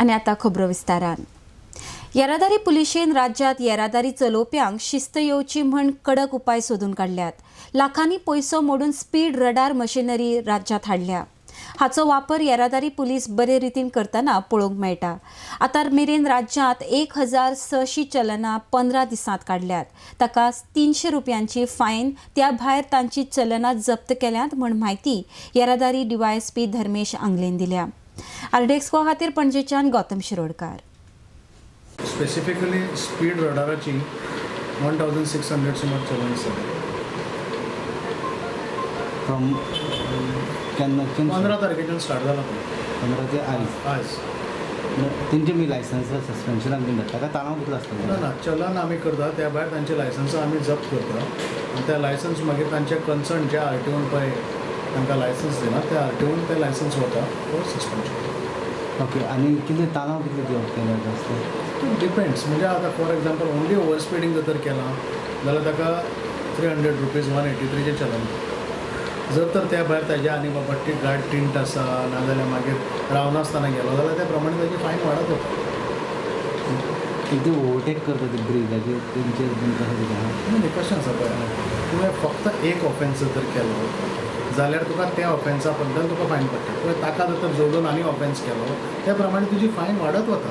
आनी आतां खबरो विस्तारान. येरादारी पुलिशेन राज्यांत येरादारी चलोवप्यांक शिस्त येवची म्हण कडक उपाय सोदून काडल्यात. लाखांनी पयसो मोडून स्पीड रडार मशिनरी राज्यांत हाडल्या. हाचो वापर येरादारी पुलीस बरे रितीन करतना पळोवंक मेळटा. आतां मेरेन राज्यांत 1600 चलनां 15 दिसांत काडल्यात. ताका 300 रुपयांची फायन, त्या भायर तांची चलनां जप्त केल्यांत म्हण म्हायती येरादारी डीवायएसपी धर्मेश आंगलेन दिल्या. आरडीएक्सको खातीर पणजेच्यान गौतम शिरोडकार. स्पेसिफिकली स्पीड रडाराची 1600 सुमार चलन आसा. फ्रॉम केन्ना? 15 तारखेच्यान स्टार्ट जाला. 15 ते आयज. आयज तेंचे मी लायसन्स सस्पेन्शनाक बीन धाडटा काय ताणाव कितलो आसता? ना ना, चलन आमी करता, त्या भायर तांचे लायसन्सां आमी जप्त करता आनी त्या लायसन्स मागीर तांचे कन्सर्न ज्या आरटीओन पळय तांकां लायसन्स दिना त्या आरटीओन ते लायसन्स वता फॉर सस्पेन्शन. ओके, आनी कितले ताणाव कितले दिवप केले आसता? डिपेंड्स, म्हणजे आतां for example only over speeding जर तर केलां जाल्यार ताका 300 रुपीज 183चें चलन. जर तर त्या भायर ताज्या आनी बाबा गाड टिंट आसा नाजाल्यार मागीर रावनासतना गेलो जाल्यार त्या प्रमाणे ताजी फायन वाडत वता. ते ओवरटेक करता ते ब्रिजाचेर तेंचेर बीन कशें कितें आहा? न्ही, कशें आसा पळय, तुवें फक्त एक ऑफेन्स जर केलो जाल्यार तुका त्या ऑफेन्सा बद्दल तुका फायन पडटा. तुवें ताका जर तर जोडून आनी ऑफेन्स केलो त्या प्रमाणे तुजी फायन वाडत वता.